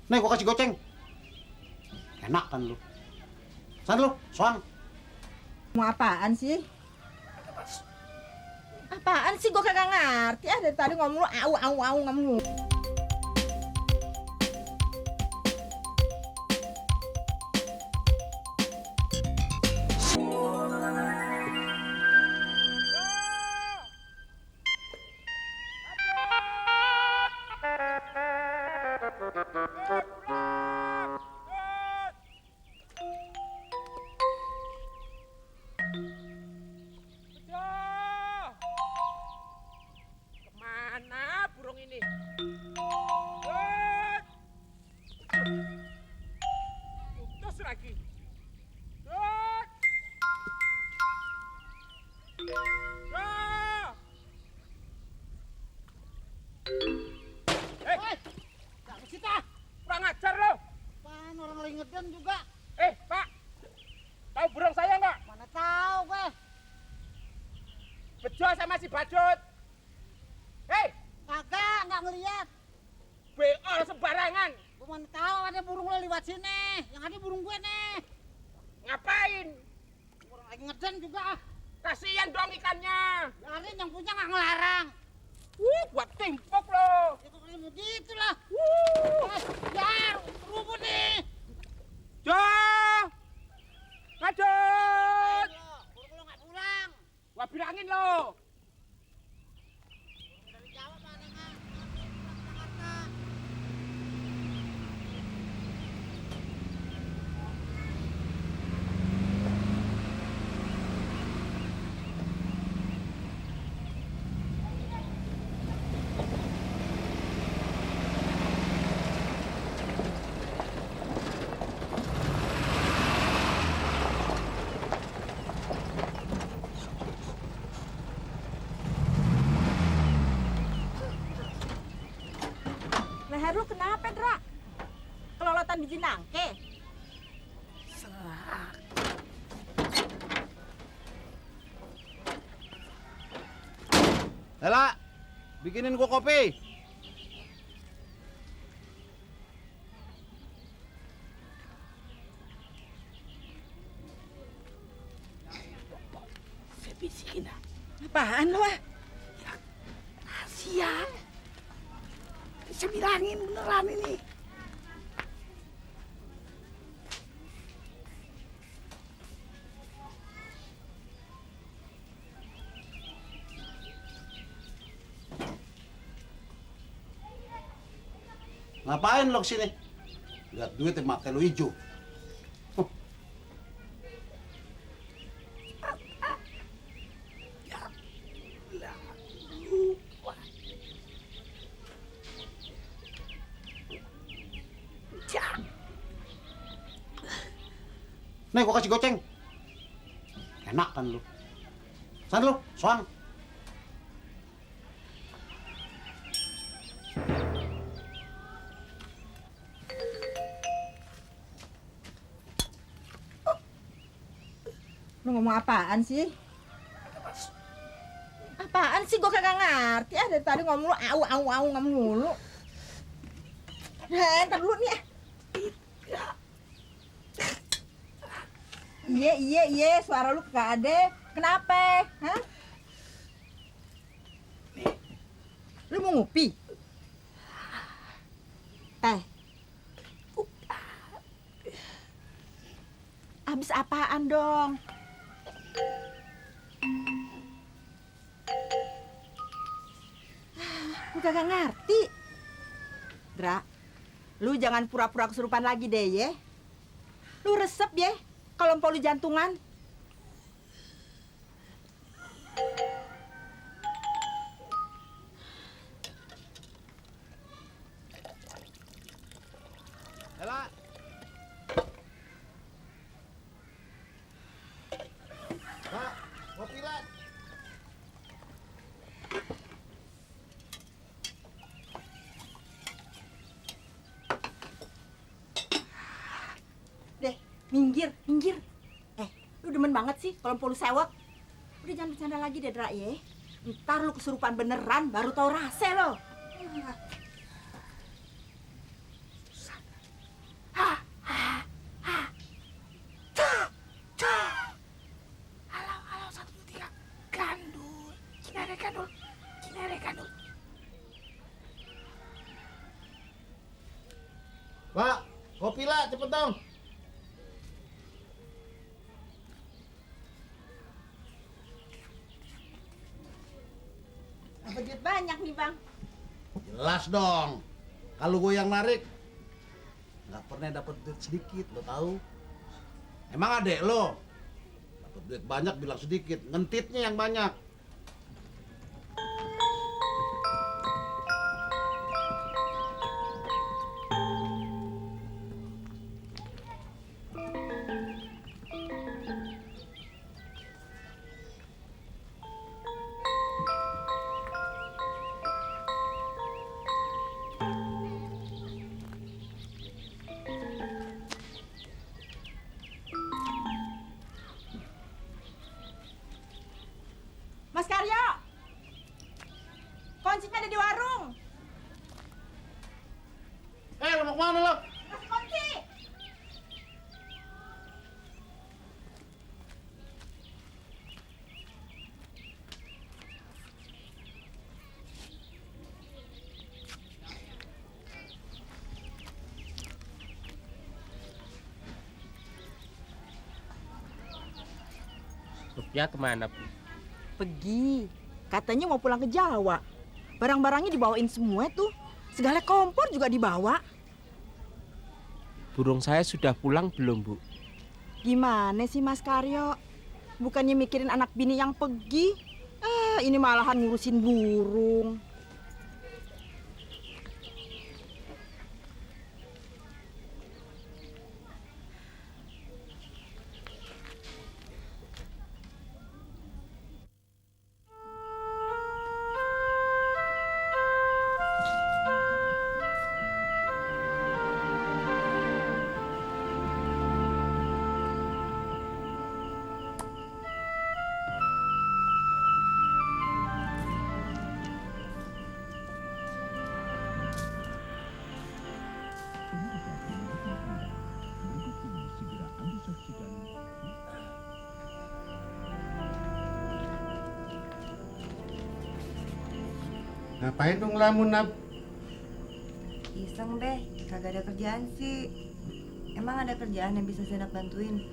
Nih gua kasih goceng. Enak kan lu? San lu, soang. Mau apaan sih? Apaan sih gua kagak ngerti. Dari tadi ngomong lu au ngomong. Kemana burung ini? Putus lagi. Kita, Kurang ajar lo. pan orang lagi ngeden juga. Pak. Tahu burung saya nggak? Mana tahu gue. Bejo sama si Badut. Kagak, nggak ngeliat. Beol sembarangan. Gue mana tahu ada burung lo lewat sini. Yang ada burung gue nih. Ngapain? Orang lagi ngeden juga. Kasihan dong ikannya. Biarin yang punya nggak ngelarang. Buat timpuk lo. Itu kali begitu lah. Wuh. Ya, rumput nih. Jo. Badut. Burung lo nggak pulang. Gua bilangin lo. Dari Jawa mana nggak? Jakarta. Leher lu kenapa, Dra? Kelolotan biji nangke. Lela, bikinin gua kopi. Saya bisikin dah. Apaan lu? Rahasia. Saya bilangin beneran ini. Ngapain lo kesini? Lihat duit mata lo hijau. Lupa. Jak. Nih gua kasih goceng. Enak kan lu? San lu, soang. Lu ngomong apaan sih? Apaan sih gua kagak ngerti. Dari tadi ngomong lu au ngomong mulu. Ntar dulu nih. Iya, suara lu kagak ada. Kenapa? Hah? Lu mau ngopi? Teh. Habis apaan dong? Lu kagak ngerti. Dra, lu jangan pura-pura kesurupan lagi deh ya. Lu resep ya kalau empok lu jantungan. Lela. Pak, kopi lah. Deh, minggir. Lu demen banget sih kalau empok lu sewot. Udah jangan bercanda lagi deh, Dra ya. Ntar lu kesurupan beneran baru tau rasa lo. Pak, kopi lah, cepet dong. Dapat duit banyak nih, Bang. Jelas dong. Kalau gue yang narik, nggak pernah dapat duit sedikit, lo tahu? Emang adek lo dapat duit banyak bilang sedikit, ngentitnya yang banyak. Mas Karyo, kuncinya ada di warung. Lo mau kemana lo? Kasih kunci. Supnya kemana, Bu? Pergi. Katanya mau pulang ke Jawa. Barang-barangnya dibawain semua tuh. Segala kompor juga dibawa. Burung saya sudah pulang belum, Bu? Gimana sih Mas Karyo? Bukannya mikirin anak bini yang pergi. Ini malahan ngurusin burung. Ngapain dong ngelamun, Nab? Iseng deh, kagak ada kerjaan sih. Emang ada kerjaan yang bisa Zainab bantuin?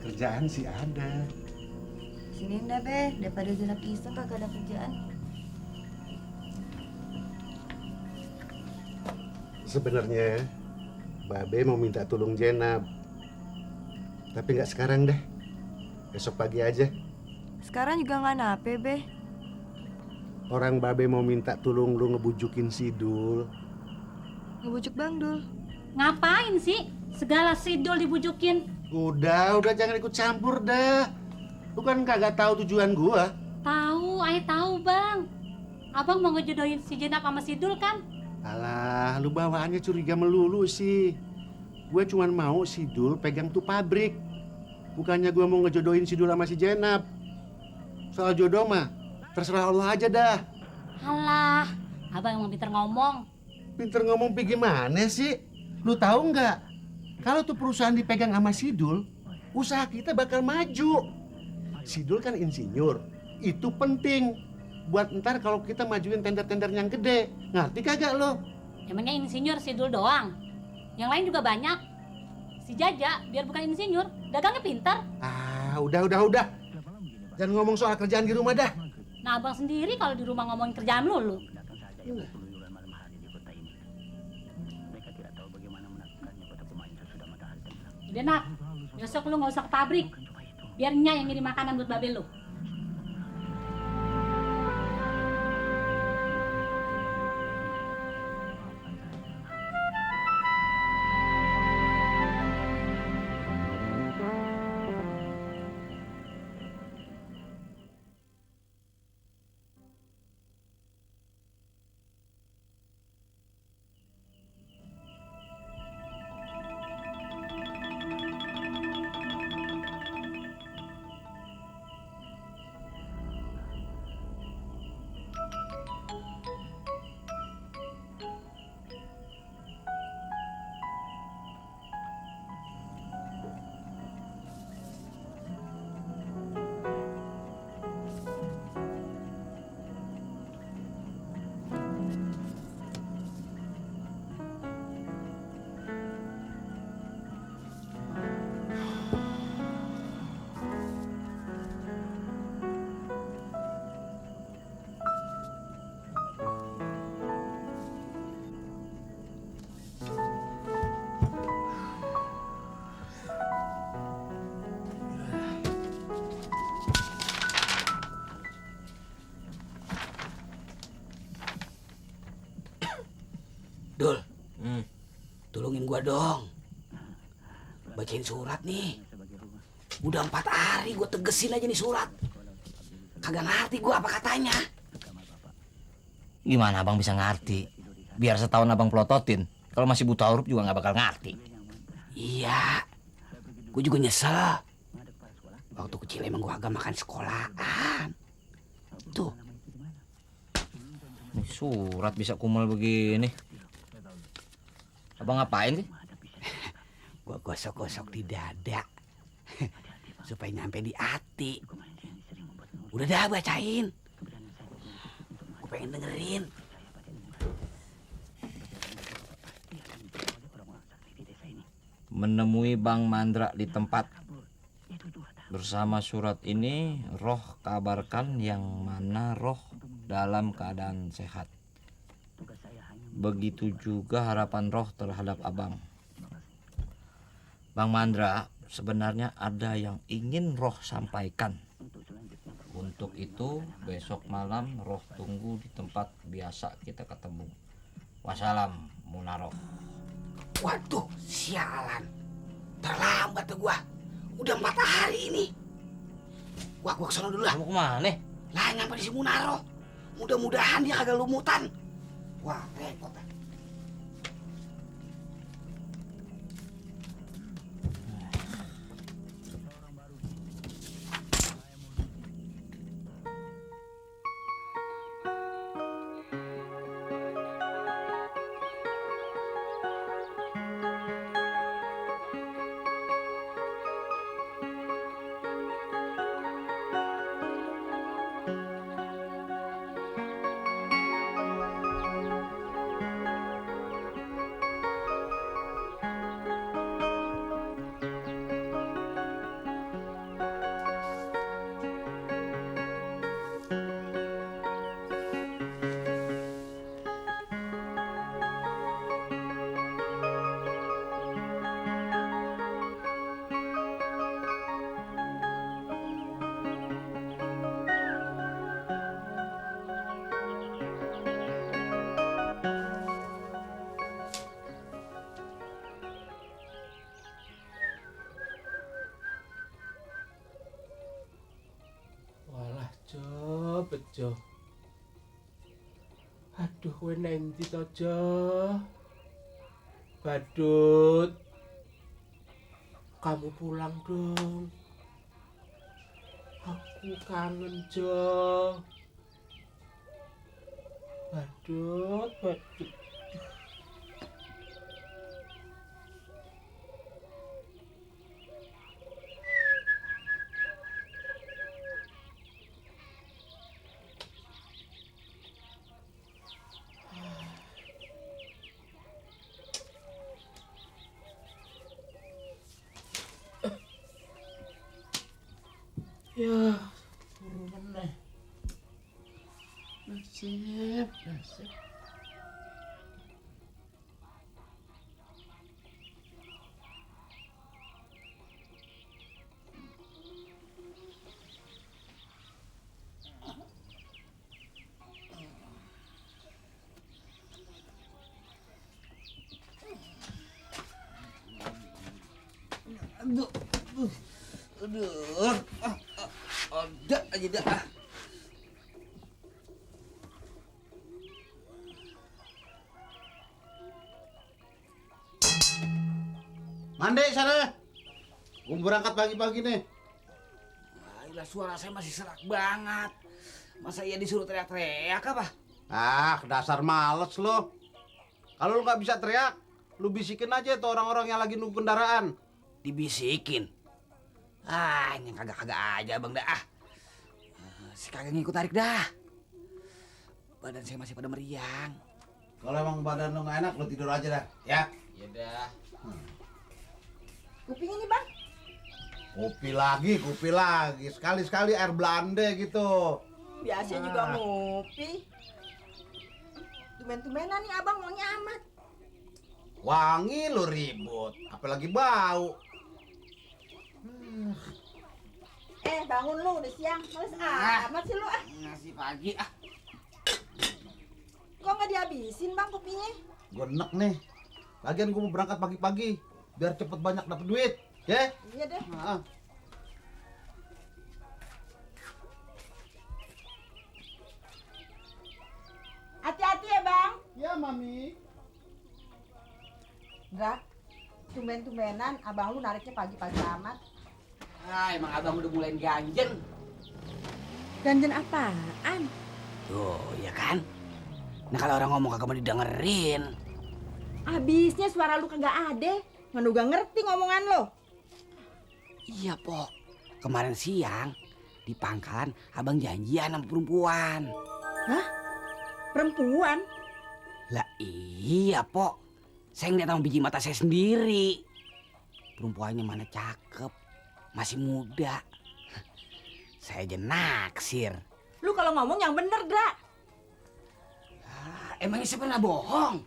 Kerjaan sih ada. Sini dah be, daripada Zainab iseng kagak ada kerjaan. Sebenarnya Babe mau minta tolong Jenab. Tapi nggak sekarang deh. Besok pagi aja. Sekarang juga nggak nape be. Orang Babe mau minta tolong lu ngebujukin si Dul. Ngebujuk Bang Dul. Ngapain sih? Segala sidul dibujukin. Udah jangan ikut campur dah. Lu kan kagak tahu tujuan gua. Tahu, ayah tahu bang. Abang mau ngejodohin si Jenab sama Sidul kan? Alah, lu bawaannya curiga melulu sih. Gue cuman mau si Dul pegang tuh pabrik. Bukannya gue mau ngejodohin si Dul sama si Jenab. Soal jodoh mah, terserah Allah aja dah. Alah, abang emang pinter ngomong. Pinter ngomong pi gimana sih? Lu tahu nggak? Kalau tuh perusahaan dipegang sama si Dul, usaha kita bakal maju. Si Dul kan insinyur. Itu penting. Buat ntar kalau kita majuin tender-tender yang gede. Ngerti kagak lo? Emangnya insinyur Sidul doang? Yang lain juga banyak. Si Jaja biar bukan insinyur, dagangnya pinter. Ah, udah. Jangan ngomong soal kerjaan di rumah dah. Nah abang sendiri kalau di rumah ngomongin kerjaan lu. Udah nak, besok lu nggak usah ke pabrik. Biar Nya yang ngirim makanan buat babe lu. gua dong. Bacain surat nih. Udah 4 hari gua tegesin aja nih surat. Kagak ngerti gua apa katanya. Gimana abang bisa ngerti? Biar setahun abang pelototin. Kalau masih buta huruf juga nggak bakal ngerti. Iya. Gua juga nyesel. Waktu kecil emang gua agak makan sekolahan. Tuh. Ini surat bisa kumal begini. Abang ngapain sih? Gua gosok-gosok di dada. Supaya nyampe di hati. Udah dah bacain. Gua pengen dengerin. Menemui Bang Mandra di tempat. Bersama surat ini, roh kabarkan yang mana roh dalam keadaan sehat. Begitu juga harapan roh terhadap abang. Bang Mandra, sebenarnya ada yang ingin roh sampaikan. Untuk itu, besok malam roh tunggu di tempat biasa kita ketemu. Wassalam, Munaroh. Waduh, sialan. Terlambat tuh gua. Udah 4 hari ini. Gua kesana dulu lah. Kamu kemana? Lah nyampe di si Munaro. Mudah-mudahan dia kagak lumutan. Wah, repot. Bejo. Aduh, kowe nang ndi to, Jo? Badut. Kamu pulang dong. Aku kangen, Jo. Badut, badut. Ya, turu meneh. Nasib. Aduh. Ada aja dah. Mandi sana. Gua berangkat pagi-pagi nih. Gila, suara saya masih serak banget. Masa iya disuruh teriak-teriak apa? Ah, dasar males lo. Kalau lu nggak bisa teriak, lu bisikin aja tuh orang-orang yang lagi nunggu kendaraan. Dibisikin. Ah, yang kagak-kagak aja bang dah. Si kagak ngikut tarik dah. Badan saya masih pada meriang. Kalau emang badan lu nggak enak, lu tidur aja dah, ya. Iya dah. Kuping ini bang. Kopi lagi. Sekali-sekali air Belanda gitu. Biasa juga ngopi. Tumen-tumenan nih abang maunya amat. Wangi lu ribut, apalagi bau. Bangun lu udah siang. Males amat sih lu ah. Ngasih pagi ah. Kok nggak dihabisin bang kopinya? Gue enek nih. Lagian gue mau berangkat pagi-pagi biar cepet banyak dapet duit, ya? Iya deh. Nah, Hati-hati ya, Bang. ya mami. Dra, tumben-tumbenan abang lu nariknya pagi-pagi amat. Ah, emang abang udah mulai ganjen. Ganjen apaan? Tuh, ya kan? Nah kalau orang ngomong kagak mau didengerin. Abisnya suara lu kagak ada. Mana gak ngerti ngomongan lo. Iya, Pok. Kemarin siang di pangkalan abang janjian sama perempuan. Hah? Perempuan? Lah iya, Pok. Saya ngeliat sama biji mata saya sendiri. Perempuannya mana cakep, masih muda. Saya aja naksir. Lu kalau ngomong yang bener, Dra. Ah, emangnya saya pernah bohong?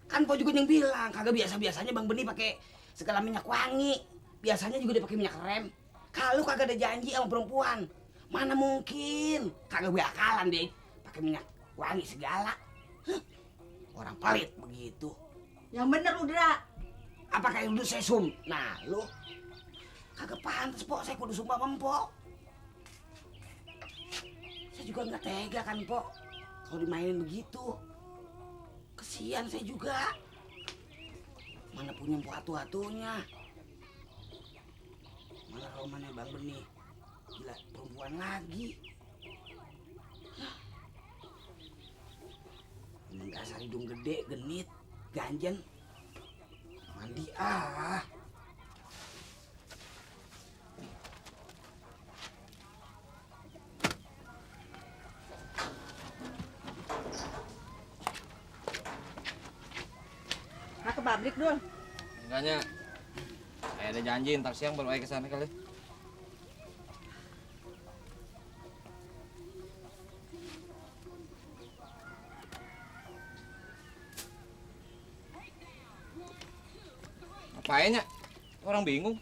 Kan Pok juga yang bilang kagak biasa-biasanya Bang Beni pakai segala minyak wangi. Biasanya juga dia pakai minyak rem. Kalau kagak ada janji sama perempuan, mana mungkin? Kagak bakalan deh pakai minyak wangi segala. Huh, orang pelit begitu. Yang bener lu, Dra. Apa kayak dulu saya sum? Nah, lu kagak pantas, Pok. Saya kudu sumpah sama Pok. Saya juga nggak tega kan, Pok. Kalau dimainin begitu. Kesian saya juga. Mana punya empuk atu-atunya. Malah romannya Bang Beni. Gila, perempuan lagi. Emang dasar hidung gede, genit, ganjen. Mandi ah. Nah, ke pabrik dulu. Enggaknya. Saya ada janji ntar siang baru aja ke sana kali. Ngapain ya? Orang bingung.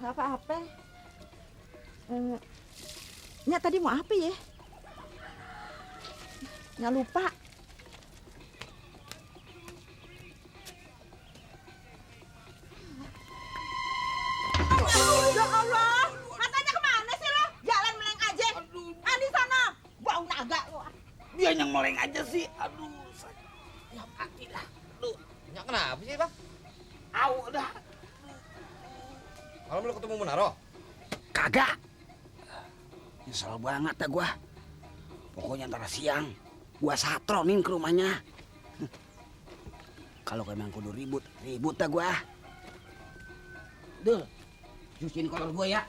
Gak apa-apa. Nya tadi mau apa ya? Nya lupa. Ya Allah, matanya kemana sih lo? Jalan meleng aja. Ah, di sana. Bau naga lo. Dia yang meleng aja sih. Aduh, saya. Ya mati lah. Lu, Ya kenapa sih, Bang? au dah. Malam lu ketemu Munaro? Kagak. Nyesel banget dah gua. Pokoknya antara siang gua satronin ke rumahnya. Kalau emang kudu ribut, ribut dah gua. Dul, cuciin kolor gua ya.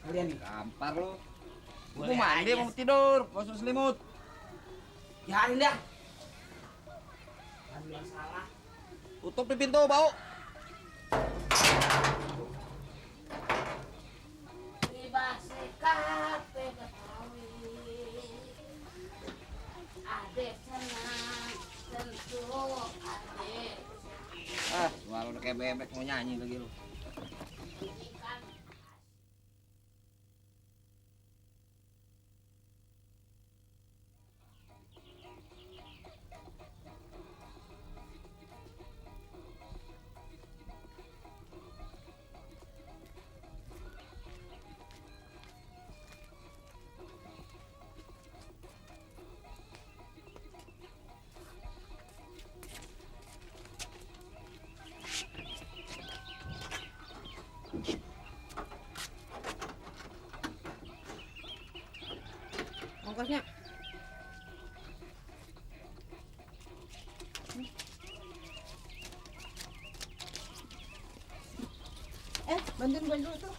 Kalian nih. Gampar lu. Boleh Mau mandi aja. mau tidur, gak usah selimut. Ya, dah. Aduh, yang salah. Tutup di pintu, bau. Ah, suara udah kayak bebek mau nyanyi lagi lu. Ongkosnya. Bantuin gue dulu tuh.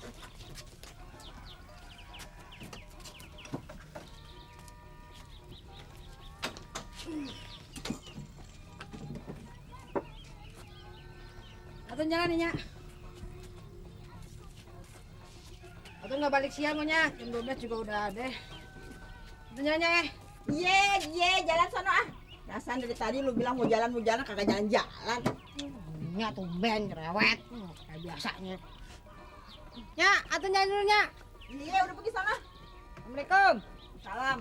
Atau jangan nih, Nyak. Atau nggak balik siang, Nyak. Jam 12 juga udah ada. Atau jangan, Nyak, Ye, jalan sono ah. Rasan dari tadi lu bilang mau jalan kagak jalan-jalan. Nyak tumben, cerewet. Kayak biasanya. Nyak, atau jangan dulu, Nyak. Iya, udah pergi sana. Assalamualaikum. Salam.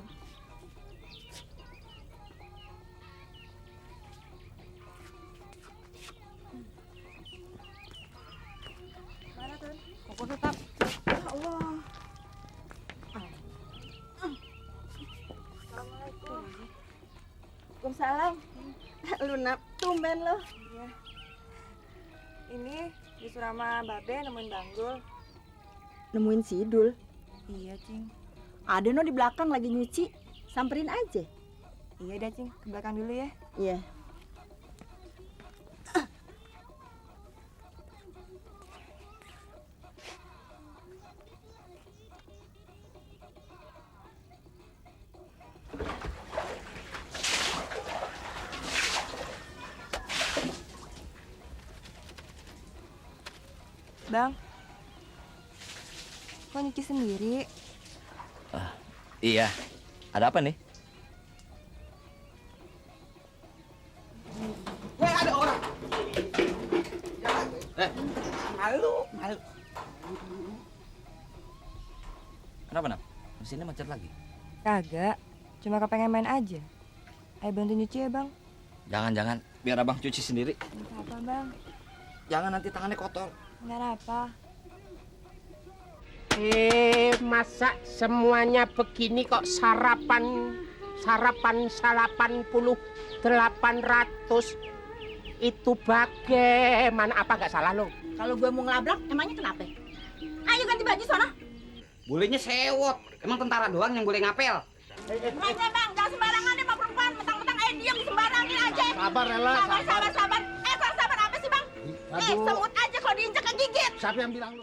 Nap. Tumben lo. Iya. Ini disuruh sama Babe nemuin Banggul. Nemuin Sidul. Iya, Cing. Ada no di belakang lagi nyuci. Samperin aja. Iya dah, Cing. Ke belakang dulu ya. Iya. Bang. Kok nyuci sendiri? Iya. Ada apa nih? Ada orang. Malu. Kenapa, Nam? Mesinnya macet lagi. Kagak. Cuma kepengen main aja. Ayo bantu nyuci ya, Bang. Jangan, biar abang cuci sendiri. Nggak apa, Bang. Jangan nanti tangannya kotor. Nggak apa. Masa semuanya begini kok sarapan 800 itu bagaimana? Apa nggak salah lo? Kalau gue mau ngelabrak, emangnya kenapa? Ayo ganti baju sana. Bolehnya sewot. Emang tentara doang yang boleh ngapel. Makanya bang, jangan sembarangan deh sama perempuan. Mentang-mentang diam sembarangin aja. Sabar, Ella, Sabar. Sabar apa sih bang? Aduh. Semut aja kalau diinjak kegigit. Siapa yang bilang lu?